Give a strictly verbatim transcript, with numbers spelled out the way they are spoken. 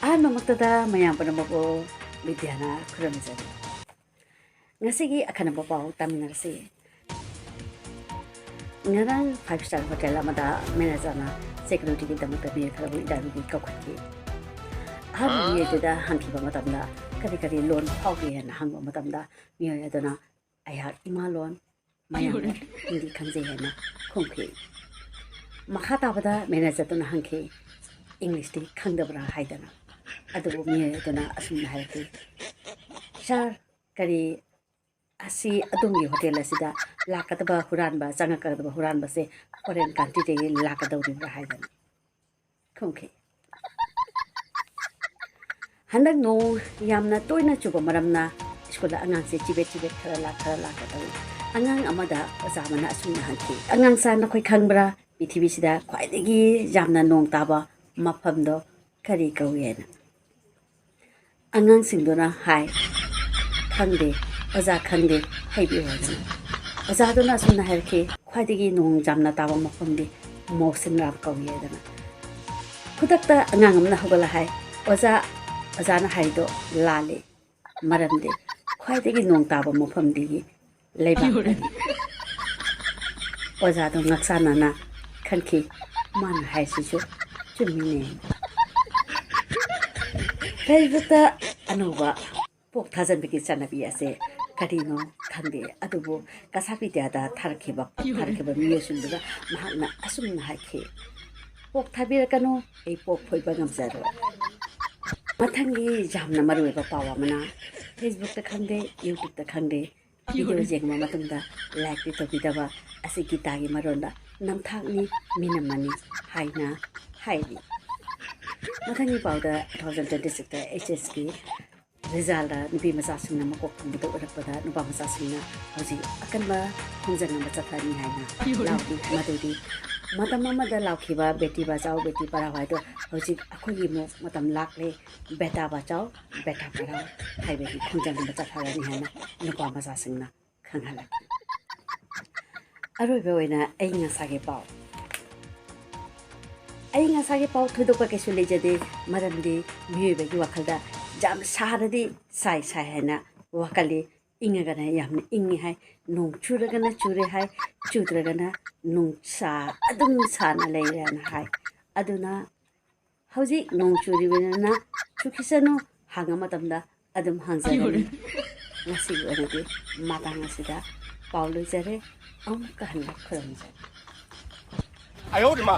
ꯑꯍꯥꯟꯕꯃꯛꯇꯗ ꯃꯌꯥꯝ ꯄꯨꯝꯅꯃꯛꯄꯨ ꯕꯤꯗ꯭ꯌꯥꯅ ꯈꯨꯔꯨꯝꯖꯔꯤ꯫ ꯉꯁꯤꯒꯤ ꯑꯈꯟꯅꯕ ꯄꯥꯎ ꯇꯥꯃꯤꯟꯅꯔꯁꯤ꯫ ꯉꯔꯥꯡ five star hotel ꯑꯃꯗ managerꯅ securityꯒꯤꯗꯃꯛꯇ ꯃꯤꯑꯣꯏ ꯈꯔꯕꯨ interviewꯒꯤ ꯀꯧꯈꯠꯈꯤ꯫ ꯑꯍꯥꯟꯕ ꯃꯤꯑꯣꯏ ꯑꯗꯨꯗ ꯍꯪꯈꯤꯕ ꯃꯇꯝꯗ ꯀꯔꯤ ꯀꯔꯤ ꯂꯣꯟ ꯐꯥꯎꯒꯦ ꯍꯥꯏꯅ ꯍꯪꯕ ꯃꯇꯝꯗ ꯃꯤꯑꯣꯏ ꯑꯗꯨꯅ "ꯑꯩꯍꯥꯛ ꯏꯃꯥ ꯂꯣꯟ, ꯃꯌꯥꯝ ꯂꯣꯟ, ꯍꯤꯟꯗꯤ ꯈꯪꯖꯩ" ꯍꯥꯏꯅ ꯈꯨꯝꯈꯤ꯫ ꯃꯈꯥ ꯇꯥꯕꯗ managerꯗꯨꯅ ꯍꯪꯈꯤ, "Englishꯇꯤ ꯈꯪꯗꯕ꯭ꯔꯥ?" ꯍꯥꯏꯗꯅ꯫ ꯑꯗꯨꯕꯨ ꯃꯤꯑꯣꯏ ꯑꯗꯨꯅ ꯑꯁꯨꯝꯅ ꯍꯥꯏꯔꯛꯈꯤ, "Sir, ꯀꯔꯤ ꯑꯁꯤ ꯑꯗꯣꯝꯒꯤ hotel ꯑꯁꯤꯗ ꯂꯥꯛꯀꯗꯕ ꯍꯨꯔꯥꯟꯕ, ꯆꯪꯉꯛꯀꯗꯕ ꯍꯨꯔꯥꯟꯕꯁꯦ foreign countryꯗꯒꯤ ꯂꯥꯛꯀꯗꯧꯔꯤꯕ꯭ꯔꯥ?" ꯍꯥꯏꯗꯅ ꯈꯨꯝꯈꯤ꯫ ꯍꯟꯗꯛ ꯅꯣꯡ ꯌꯥꯝꯅ ꯇꯣꯏꯅ ꯆꯨꯕ ꯃꯔꯝꯅ ꯁ꯭ꯀꯨꯜꯗ ꯑꯉꯥꯡꯁꯦ ꯆꯤꯕꯦꯠ ꯆꯤꯕꯦꯠ ꯈꯔ ꯂꯥꯛ, ꯈꯔ ꯂꯥꯛꯀ ꯇꯧꯏ꯫ ꯑꯉꯥꯡ ꯑꯃꯗ ꯑꯣꯖꯥ ꯑꯃꯅ ꯑꯁꯨꯝꯅ ꯍꯪꯈꯤ, "ꯑꯉꯥꯡꯁꯥ, ꯅꯈꯣꯏ ꯈꯪꯕ꯭ꯔꯥ ꯄ꯭ꯔꯤꯊꯤꯕꯤꯁꯤꯗ ꯈ꯭ꯋꯥꯏꯗꯒꯤ ꯌꯥꯝꯅ ꯅꯣꯡ ꯇꯥꯕ ꯃꯐꯝꯗꯣ ꯀꯔꯤ ꯀꯧꯏ?" ꯍꯥꯏꯅ꯫ ꯑꯉꯥꯡꯁꯤꯡꯗꯨꯅ ꯍꯥꯏ, "ꯈꯪꯗꯦ, ꯑꯣꯖꯥ, ꯈꯪꯗꯦ, ꯍꯥꯏꯕꯤꯌꯨ" ꯍꯥꯏꯗꯅ꯫ ꯑꯣꯖꯥꯗꯨꯅ ꯑꯁꯨꯝꯅ ꯍꯥꯏꯔꯛꯈꯤ, "ꯈ꯭ꯋꯥꯏꯗꯒꯤ ꯅꯣꯡ ꯌꯥꯝꯅ ꯇꯥꯕ ꯃꯐꯝꯗꯤ ꯃꯣꯁꯤꯟꯔꯥꯝ ꯀꯧꯏ" ꯍꯥꯏꯗꯅ꯫ ꯈꯨꯗꯛꯇ ꯑꯉꯥꯡ ꯑꯃꯅ ꯍꯧꯒꯠꯂ ꯍꯥꯏ, "ꯑꯣꯖꯥ, ꯑꯣꯖꯥꯅ ꯍꯥꯏꯗꯣ ꯂꯥꯜꯂꯤ꯫ ꯃꯔꯝꯗꯤ ꯈ꯭ꯋꯥꯏꯗꯒꯤ ꯅꯣꯡ ꯇꯥꯕ ꯃꯐꯝꯗꯤ ꯂꯩꯕꯥꯛꯇꯅꯤ꯫" ꯑꯣꯖꯥꯗꯣ ꯉꯛꯁꯥꯟꯅꯅ ꯈꯟꯈꯤ, "ꯃꯥꯅ ꯍꯥꯏꯁꯤꯁꯨ ꯆꯨꯝꯃꯤꯅꯦ꯫" Facebookꯇ ꯑꯅꯧꯕ ꯄꯣꯛ ꯊꯥꯖꯟꯕꯒꯤ ꯆꯠꯅꯕꯤ ꯑꯁꯦ ꯀꯔꯤꯅꯣ ꯈꯪꯗꯦ, ꯑꯗꯨꯕꯨ ꯀꯁꯥ ꯕꯤꯗ꯭ꯌꯥꯗ ꯊꯥꯔꯛꯈꯤꯕ, ꯊꯥꯔꯛꯈꯤꯕ ꯃꯤꯑꯣꯏꯁꯤꯡꯗꯨꯗ ꯃꯍꯥꯛꯅ ꯑꯁꯨꯝꯅ ꯍꯥꯏꯈꯤ, "ꯄꯣꯛ ꯊꯥꯕꯤꯔꯛꯀꯅꯨ, ꯑꯩ ꯄꯣꯛ ꯐꯣꯏꯕ ꯉꯝꯖꯔꯣꯏ꯫" ꯃꯊꯪꯒꯤ ꯌꯥꯝꯅ ꯃꯔꯨꯑꯣꯏꯕ ꯄꯥꯎ ꯑꯃꯅ, Facebookꯇ ꯈꯪꯗꯦ, YouTubeꯇ ꯈꯪꯗꯦ, video ꯌꯦꯡꯕ ꯃꯇꯨꯡꯗ likeꯇꯤ ꯇꯧꯕꯤꯗꯕ ꯑꯁꯤ ꯒꯤꯇꯥꯒꯤ ꯃꯔꯣꯟꯗ ꯅꯝꯊꯥꯛꯅꯤ, ꯃꯤꯅꯝꯃꯅꯤ ꯍꯥꯏꯅ ꯍꯥꯏꯔꯤ꯫ ꯃꯊꯪꯒꯤ ꯄꯥꯎꯗ, two thousand twenty sixꯇ HSCꯒꯤ resultꯇ ꯅꯨꯄꯤ ꯃꯆꯥꯁꯤꯡꯅ ꯃꯀꯣꯛ ꯊꯣꯡꯕꯗ ꯎꯔꯛꯄꯗ ꯅꯨꯄꯥ ꯃꯆꯥꯁꯤꯡꯅ ꯍꯧꯖꯤꯛ ꯑꯀꯟꯕ ꯈꯣꯡꯖꯪ ꯑꯃ ꯆꯠꯊꯔꯤ ꯍꯥꯏꯅ ꯂꯥꯎꯔꯤ꯫ ꯃꯗꯨꯗꯤ ꯃꯇꯝ ꯑꯃꯗ ꯂꯥꯎꯈꯤꯕ ꯕꯦꯇꯤ ꯕꯆꯥꯎ ꯕꯦꯇꯤ ꯄꯔꯥꯎ ꯍꯥꯏꯗꯣ ꯍꯧꯖꯤꯛ ꯑꯩꯈꯣꯏꯒꯤ ꯑꯃꯨꯛ ꯃꯇꯝ ꯂꯥꯛꯂꯦ, ꯕꯦꯇꯥ ꯕꯆꯥꯎ ꯕꯦꯇꯥ ꯄꯔꯥꯎ ꯍꯥꯏꯕꯒꯤ ꯈꯣꯡꯖꯪ ꯑꯃ ꯆꯠꯊꯔꯅꯤ ꯍꯥꯏꯅ ꯅꯨꯄꯥ ꯃꯆꯥꯁꯤꯡꯅ ꯈꯪꯍꯜꯂꯛꯈꯤ꯫ ꯑꯔꯣꯏꯕ ꯑꯣꯏꯅ ꯑꯏꯪ ꯑꯁꯥꯒꯤ ꯄꯥꯎ꯫ ꯑꯏꯪ ꯑꯁꯥꯒꯤ ꯄꯥꯎ ꯊꯣꯏꯗꯣꯛꯄ ꯀꯩꯁꯨ ꯂꯩꯖꯗꯦ, ꯃꯔꯝꯗꯤ ꯃꯤꯑꯣꯏꯕꯒꯤ ꯋꯥꯈꯜꯗ ꯌꯥꯝ ꯁꯥꯔꯗꯤ ꯁꯥꯏ ꯁꯥꯏ ꯍꯥꯏꯅ ꯋꯥꯈꯜꯂꯤ, ꯏꯪꯉꯒꯅ ꯌꯥꯝꯅ ꯏꯪꯉꯤ ꯍꯥꯏ, ꯅꯣꯡ ꯆꯨꯔꯒꯅ ꯆꯨꯔꯦ ꯍꯥꯏ, ꯆꯨꯗ꯭ꯔꯒꯅ ꯅꯨꯡꯁꯥ ꯑꯗꯨꯝ ꯁꯥꯅ ꯂꯩꯔꯦꯅ ꯍꯥꯏ꯫ ꯑꯗꯨꯅ ꯍꯧꯖꯤꯛ ꯅꯣꯡ ꯆꯨꯔꯤꯕꯅꯤꯅ ꯆꯨꯈꯤꯁꯅꯨ, ꯍꯪꯉ ꯃꯇꯝꯗ ꯑꯗꯨꯝ ꯍꯪꯖꯒꯅꯤ꯫ ꯉꯁꯤꯒꯤ ꯑꯣꯏꯅꯗꯤ ꯃꯇꯥꯡ ꯑꯁꯤꯗ ꯄꯥꯎ ꯂꯣꯏꯖꯔꯦ꯫ ꯑꯃꯨꯛꯀ ꯍꯟꯅ ꯈꯨꯔꯨꯝꯖꯔꯤ꯫ 哎呦我的妈！